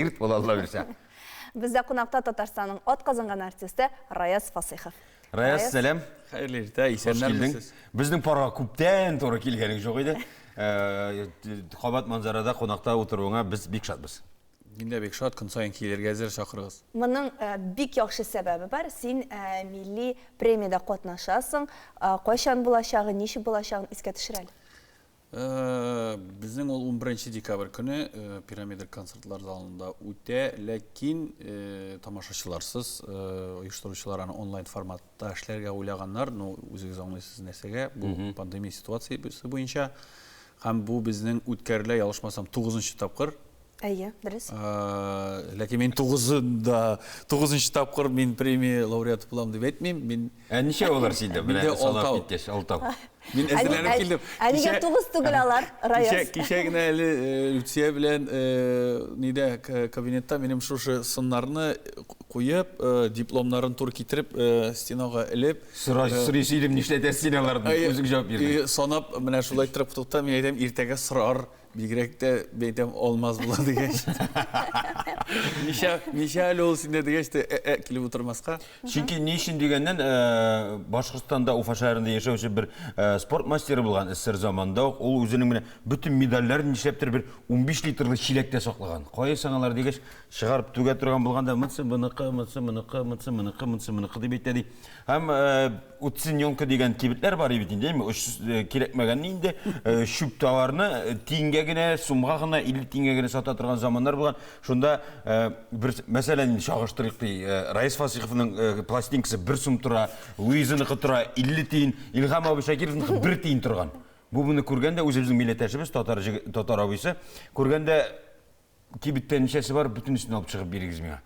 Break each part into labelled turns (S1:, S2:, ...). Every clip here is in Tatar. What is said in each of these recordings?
S1: Ирт була, Алла бирсә.
S2: Бездә кунакта Татарстанның атказанган артисты Раяз Фасыйхов.
S1: Раяз, сәлам.
S3: Хәерле иртә, исәннәрмесез.
S1: Безнең парга күптән туры килгәнең юк иде. Э, кабат манзарада кунакта утыруыңа без бик шатбыз.
S3: Мин дә бик шат, көн саен килергә әзер, чакырыгыз.
S2: Моның э, бик яхшы сәбәбе бар. Син э, милли премиядә катнашасың. Кайчан булачагын, ничек булачагын искә төшер әле.
S3: Безнең ул 11 декабрь көне Пирамида концертлар залында үтә, ләкин тамашачыларсыз, оештыручылар аны онлайн форматта эшләргә уйлаганнар. Ну, үзегез аңлыйсыз нәрсәгә, бу пандемия ситуациясе буенча. Һәм бу безнең үткәрелә, ялгышмасам, 9 тапкыр.
S2: Әйе, дөрес.
S3: Ләкин мин тугызында, тугызынчы тапкыр мин премия лауреаты булам дип әйтмим. Мин
S1: Ә ничә алар синдә? Менә санап киткәч, алтау.
S3: Мин әзерләнеп килдем.
S2: Ә нигә тугыз түгел алар,
S3: Раяз? Кичә генә әле Люция белән нидә кабинетта минем шушы сыннарны куеп, дипломнарын туры китереп, стенага элеп.
S1: Сорыйсы идем, нишләтәсез син аларны? Үзең җавап бирдең.
S3: Санап, менә шулай торып тукта, мин әйтәм, иртәгә сорар. Бигрәк тә бәйтәм алмаз була дигәч. Ничә, ничә әле ул синдә дигәч тә, ә, ә, килеп утырмаска.
S1: Чөнки ни өчен дигәннән, Башкортстанда Уфа шәһәрендә яшәүче бер спорт мастеры булган СССР заманында ук, ул үзенең менә бөтен медальләрен нишләптер бер 15 литрлы чиләктә саклаган. Кая соң алар дигәч, чыгарып түгә торган булган да, монысы моныкы, монысы моныкы, монысы моныкы, монысы моныкы дип әйтә ди. Һәм Уцененка дигән кибетләр бар бит инде, әйме, очсыз кирәкмәгәнне инде чүп товарны тиенгә генә, сумга гына, 50 тиенгә генә сата торган заманнар булган. Шунда бер мәсәлән, чагыштырыйк ди, Раис Фасиховның пластинкасы 1 сум тора, Луизаныкы тора 50 тиен, Илһам абый Шакировныкы 1 тиен торган. Бу моны күргәндә үзебезнең милләттәшебез, татар татар абыйсы, күргәндә кибеттә ничәсе бар, бөтенесен алып чыгып бирегез миңа.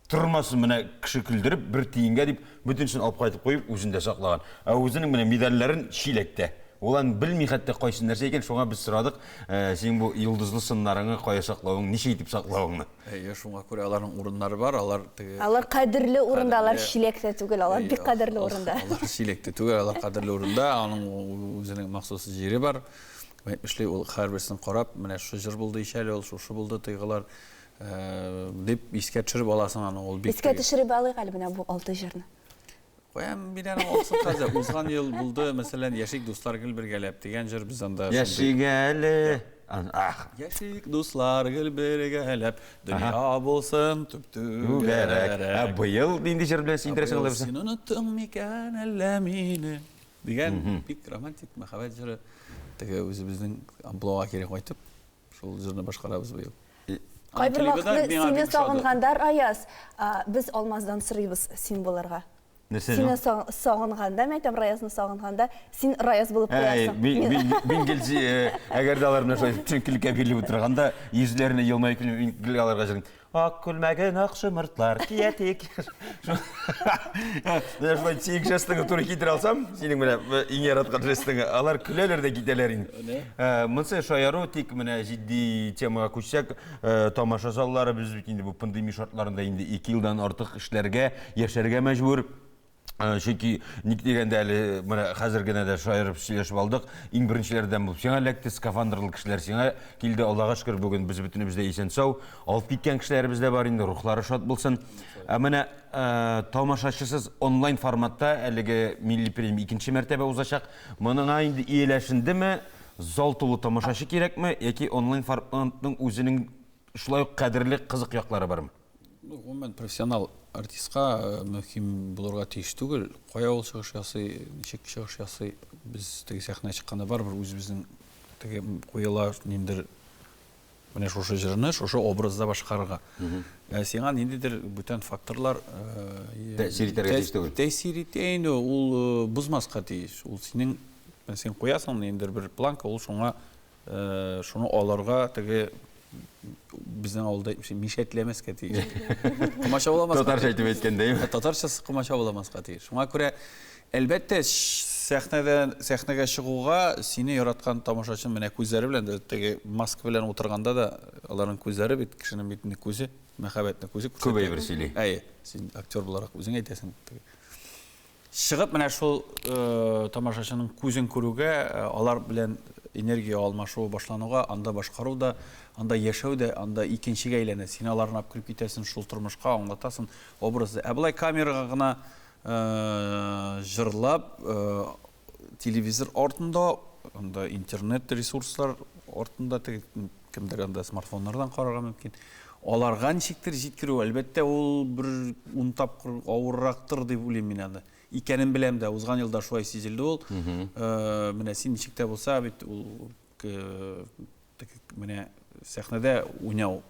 S1: Тормасын менә кеше көлдереп, бер тиенгә дип, бөтенесен алып кайтып куеп, үзендә саклаган. Ә үзенең менә медальләрен чиләктә. Ул аны белми хәтта кайсы нәрсә икән, шуңа без сорадык, синең бу йолдызлы сыннарыңны кая саклавың, ничек итеп саклавыңны.
S3: Әйе, шуңа күрә аларның урыннары бар, алар теге
S2: Алар кадерле урында, алар чиләктә түгел, алар бик кадерле урында.
S3: Алар чиләктә түгел, алар кадерле урында, аның үзенең махсус җире бар. Әйтмешли, ул һәрберсен карап, менә шушы җыр булды ич әле ул, шушы булды тойгылар. Дип искә төшереп аласың аны, ул бик.
S2: Искә төшереп алыйк әле менә бу алты җырны.
S3: Куям мин аның алтысын хәзер. Узган ел булды, мәсәлән, Яшик дуслар гел бергәләп дигән җыр без анда.
S1: Яшик әле. Ах.
S3: Яшик дуслар гел бергәләп, дөнья булсын түп-түгәрәк.
S1: Ә быел нинди җыр белән сөендерәсең алай булса?
S3: Син оныттың микән әллә мине? Дигән бик романтик мәхәббәт җыры. Теге үзебезнең амплуага кире кайтып, Шул җырны башкарабыз быел.
S2: Кайбер вакытны сине сагынганда, Раяз, без Алмаздан сорыйбыз син булырга.
S1: Нәрсә?
S2: Сине сагынганда, мен әйтәм, Раязны сагынганда, син Раяз булып куясың.
S1: Мин гел, әгәр дә алар менә шулай төшенкелеккә бирелеп утырганда, йөзләренә елмаеп килеп, мин гел аларга җырлыйм. Ак күлмәген ак шомыртлар кия тик. Менә шулай синең жестыңа туры китерә алсам, синең менә иң яраткан жестыңа, алар көләләр дә китәләр инде. Монысы шаяру, тик менә җитди темага күчсәк, тамаша заллары без бит инде бу пандемия шартларында инде 2 елдан артык эшләргә, яшәргә мәҗбүр. Чөнки ник дигәндә әле менә хәзер генә дә шаярып сөйләшеп алдык. Иң беренчеләрдән булып сиңа эләкте, скафандрлы кешеләр сиңа килде. Аллага шөкер, бүген без бөтенебез дә исән-сау. Алып киткән кешеләребез дә бар инде, рухлары шат булсын. Ә менә тамашачысыз онлайн форматта әлеге милли премия икенче мәртәбә узачак. Моныңа инде ияләшендеме? Зал тулы тамашачы кирәкме яки онлайн форматның үзенең шулай ук кадерле, кызык яклары бармы?
S3: Ну, гомумән, профессионал артистка э, мөһим булырга тиеш түгел. Кая ул чыгыш ясый, ничек чыгыш ясый. Без теге сәхнә чыкканда барыбер үзебезнең теге куела ниндер менә шушы җырны шушы образда башкарырга. Ә сиңа ниндидер бүтән факторлар э,
S1: тәэсир итәргә тиеш түгел.
S3: Тәэсир итә инде, ул э, бозмаска тиеш. Ул синең син куясың ниндидер бер планка, ул шуңа Шуны алырга теге безнең авылда әйтмешли, мишәтләмәскә тиеш. Комачауламаска.
S1: Татарча әйтеп әйткәндә, әйме?
S3: Татарча комачауламаска тиеш. Шуңа күрә, әлбәттә, сәхнәдән сәхнәгә чыгуга сине яраткан тамашачының менә күзләре белән дә теге маска белән утырганда да аларның күзләре бит кешенең бит инде күзе, мәхәббәтне күзе күрсәтә.
S1: Күп әйбер сөйли.
S3: Әйе, син актер буларак үзең әйтәсең. Чыгып менә шул тамашачының күзен күрүгә, алар белән энергия алмашуы башлануга, анда башкару да, анда яшәү дә, анда икенчегә әйләнә. Син аларны алып кереп китәсең шул тормышка, аңлатасың образы. Ә болай камерага гына җырлап, телевизор артында, анда интернет ресурслар артында теге кемдер анда смартфоннардан карарга мөмкин. Аларга ничектер җиткерү, әлбәттә, ул бер ун тапкыр авыррактыр дип уйлыйм мин аны. Икәнен беләм дә, узган елда шулай сизелде ул. Менә син ничек тә булса бит ул менә сәхнәдә уйнау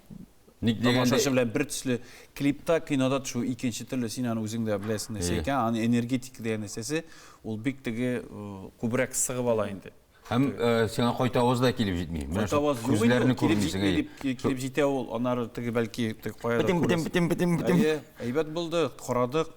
S1: Ник дигәндә,
S3: тамашачы белән бер төсле клипта, кинода төшү икенче төрле, син аны үзең дә беләсең нәрсә икән, аны энергетика дигән нәрсәсе, ул бик теге күбрәк сыгып ала инде.
S1: Һәм сиңа кайтаваз да килеп җитми. Менә шул
S3: Кайтаваз юк инде ул,
S1: күзләрне
S3: килеп
S1: күрмисең,
S3: җитми
S1: әйе.
S3: дип, килеп җитә ул, аннары теге бәлки теге каядыр
S1: Бетем, бетем,
S3: күрерсең.
S1: бетем, бетем, бетем.
S3: Әйе, әйбәт булды, карадык.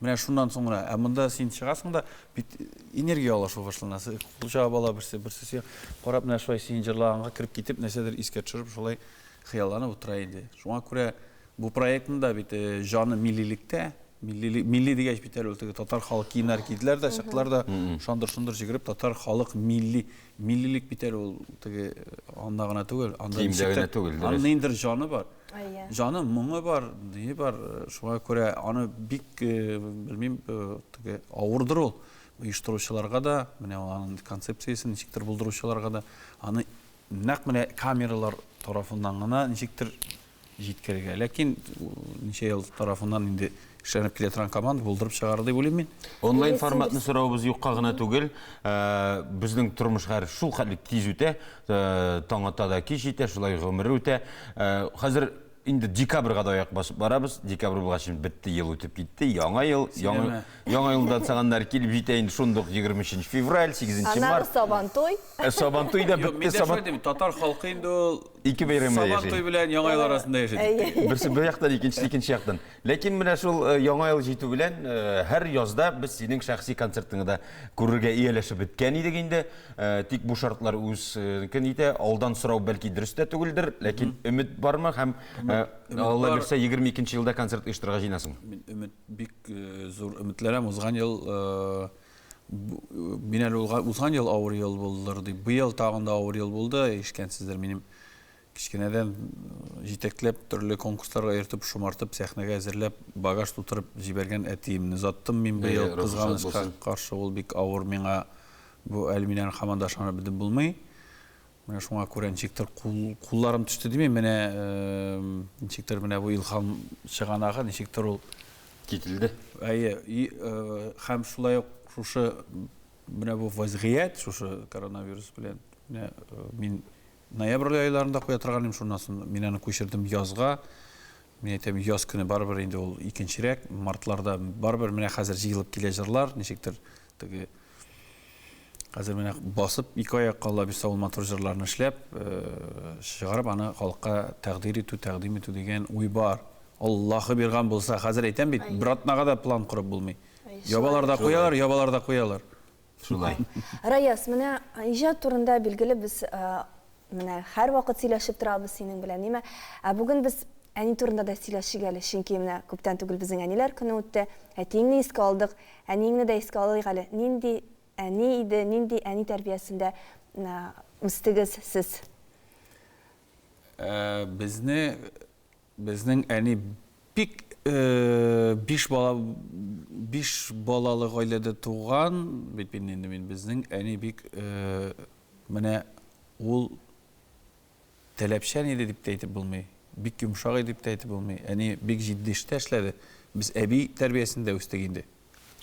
S3: Менә шуннан соң гына. Ә монда син чыгасың да, бит энергия алышу башлана. Кул чаба бала берсе, берсе сиңа карап менә шулай син җырлаганга кереп китеп, нәрсәдер искә төшереп, шулай хыялланып утыра инде. Шуңа күрә бу проектның да бит җаны миллилектә. Милли, милли дигәч бит әле ул теге татар халык киемнәр киделәр дә, чыктылар да, шандыр-шондыр җигереп татар халык милли, миллилек бит әле ул теге анда гына түгел, анда
S1: Киемдә генә
S3: ничектер,
S1: түгел,
S3: аның
S1: дөрес.
S3: ниндидер җаны бар.
S2: Әйе.
S3: Җаны, моңы бар, ние бар. Шуңа күрә аны бик, белмим, теге авырдыр ул оештыручыларга да, менә ул аның концепциясен ничектер булдыручыларга да, аны нәкъ менә камералар тарафыннан гына ничектер җиткерергә. Ләкин ничә ел тарафыннан инде эшләнеп килә торган команда булдырып чыгарды дип уйлыйм мин.
S1: Онлайн форматны соравыбыз юкка гына түгел. Безнең тормыш хәзер шул хәтле тиз үтә. Таң ата да кич җитә, шулай гомер үтә. Хәзер инде декабрьгә да аяк басып барабыз. Декабрь булгач инде бетте, ел үтеп китте. Яңа ел, яңа, яңа елдан соңганнар килеп җитә инде шундук 23 февраль, 8
S2: Аннары
S1: март.
S2: Сабантуй.
S1: Сабантуй да
S3: Юк,
S1: бетте,
S3: мин дә
S1: Сабан
S3: шулай дим, татар халкы инде ул
S1: Ике бәйрәмдә яши.
S3: Сабантуй белән Яңа ел арасында яши дип.
S1: Берсе бер яктан, икенчесе икенче яктан. Ләкин менә шул Яңа ел җитү белән һәр язда без синең шәхси концертыңны да күрергә ияләшеп беткән идек инде. Тик бу шартлар үз көн итә. Алдан сорау бәлки дөрес тә түгелдер, ләкин өмет бармы һәм Алла бирсә 22 елда концерт оештырырга җыенасың?
S3: Мин өмет бик зур өметләнәм. Узган ел мин әле узган ел авыр ел булдыр дип, быел тагын да авыр ел булды, ишеткәнсездер минем кечкенәдән җитәкләп, төрле конкурсларга йөртеп, шомартып, сәхнәгә әзерләп, багаж тутырып җибәргән әтиемне озаттым мин быел. Кызганычка каршы, ул бик авыр миңа. Бу әле мин аны һаман да ышанып бетеп булмый. Менә шуңа күрә ничектер кул, кулларым төште димим, менә ничектер менә бу илһам чыганагы, ничектер ул
S1: кителде.
S3: Әйе, и, һәм шулай ук шушы менә бу вазгыять, шушы коронавирус белән, менә мин ноябрь айларында куя торган идем, шуннан соң мин аны күчердем язга. Мин әйтәм, яз көне барыбер инде ул икенчерәк, мартларда барыбер менә хәзер җыелып килә җырлар, ничектер теге Хәзер менә басып ике аякка Алла бирсә ул матур җырларны эшләп, чыгарып аны халыкка тәкъдир итү, тәкъдим итү дигән уй бар. Аллаһы биргән булса, хәзер әйтәм бит, бер атнага да план корып булмый. Ябалар да куялар, ябалар да куялар.
S1: Шулай.
S2: Раяз, менә иҗат турында билгеле без менә һәрвакыт сөйләшеп торабыз синең белән, ниме? Ә бүген без әни турында да сөйләшик әле, чөнки менә күптән түгел безнең әниләр көне үтте. Әтиеңне искә алдык, әниеңне дә искә алыйк әле. Нинди әни иде, нинди әни тәрбиясендә үстегез сез?
S3: Безне, безнең әни бик биш бала, биш балалы гаиләдә туган бит мин инде мин. Безнең әни бик менә ул таләпчән иде дип тә әйтеп булмый, бик йомшак иде дип тә әйтеп булмый. Әни бик җитди эштә эшләде. Без әби тәрбиясендә үстек инде.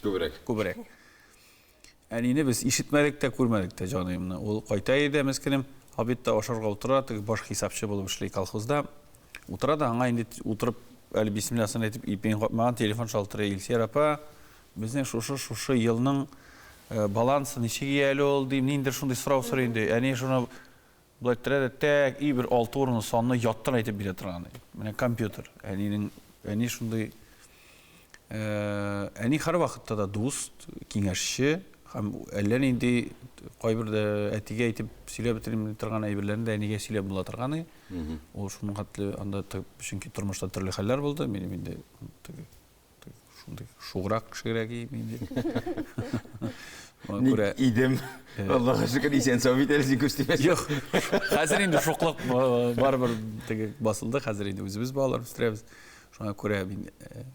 S1: Күбрәк.
S3: Күбрәк. Әнине без ишетмәдек тә, күрмәдек тә, җаныемны. Ул кайта иде, мескенем, обедта ашарга утыра, теге баш хисапчы булып эшли колхозда. Утыра да, аңа инде утырып, әле бисмилласын әйтеп, ипиен капмаган, телефон шалтырый, Илсөяр апа, безнең шушы, шушы елның балансы ничек әле ул, дим, ниндидер шундый сорау сорый инде. Әни шуны болай иттерә дә, тәк, и бер алты урынлы санны яттан әйтеп бирә торган. Менә компьютер. Әнинең, әни шундый, әни һәрвакытта да дус, киңәшче һәм әллә нинди кайбер дә әтигә әйтеп сөйләп бетерми торган әйберләрне дә әнигә сөйләп була торган. Ул шуның хәтле анда, чөнки тормышта төрле хәлләр булды. Минем инде теге шундый шуграк кешегрәк идем инде.
S1: Шуңа күрә идем. Аллага шөкер, исән сау бит әле син күз тимәсен.
S3: Юк. Хәзер инде шуклык барыбер теге басылды. Хәзер инде үзебез балалар үстерәбез. Шуңа күрә мин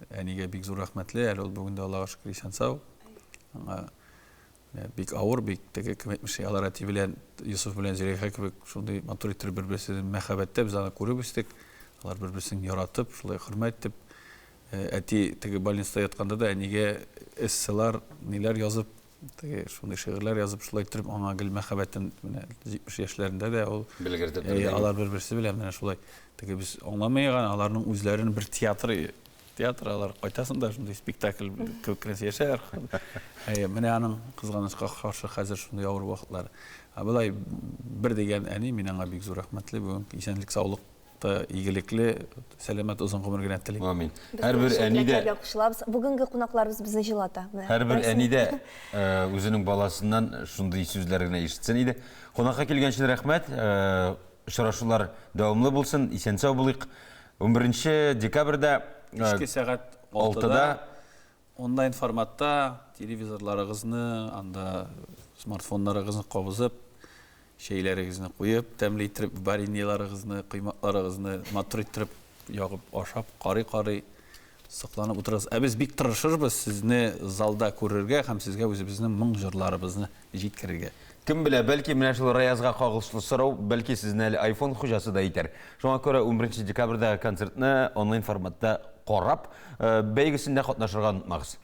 S3: әнигә бик зур рәхмәтле. Әле ул бүген дә Аллага шөкер исән сау. Аңа бик авыр, бик теге кем әйтмешли, алар әти белән Йосыф белән Зөләйха кебек шундый матур иттереп бер-берсен мәхәббәттә без аны күреп үстек. Алар бер-берсен яратып, шулай хөрмәт итеп. Әти теге больницада ятканда да әнигә эсселар, ниләр язып, теге шундый шигырьләр язып, шулай иттереп аңа гел мәхәббәтен менә 70 яшьләрендә дә ул
S1: белгертеп торды.
S3: Алар бер-берсе белән менә шулай теге без аңламыйк, аларның үзләрен бер театр Театр алар кайтасың да шундый спектакль кебек кенә яшәр. Әйе, менә аның кызганычка каршы хәзер шундый авыр вакытлар. Ә болай бер дигән әни, мин аңа бик зур рәхмәтле. Бүген исәнлек, саулык та игелекле, сәламәт озын гомер генә телим.
S1: Амин. Һәрбер әни дә
S2: кушылабыз. Бүгенге кунакларыбыз безне җылата.
S1: Һәрбер әни дә үзенең баласыннан шундый сүзләр генә ишетсен иде. Кунакка килгән өчен рәхмәт. Очрашулар дәвамлы булсын, исән-сау булыйк. 11 декабрьдә
S3: Кичке сәгать 6-да онлайн форматта телевизорларыгызны, анда смартфоннарыгызны кабызып, чәйләрегезне куеп, тәмле иттереп, вареньеларыгызны, коймакларыгызны матур иттереп ягып ашап, карый-карый сокланып утырыгыз. Ә без бик тырышырбыз сезне залда күрергә һәм сезгә үзебезнең моң-җырларыбызны җиткерергә.
S1: Кем белә, бәлки менә шул Раязга кагылышлы сорау, бәлки сезне әле айфон хуҗасы да итәр. Шуңа күрә унберенче декабрьдәге концертны онлайн форматта карап, бәйгесендә катнашырга онытмагыз.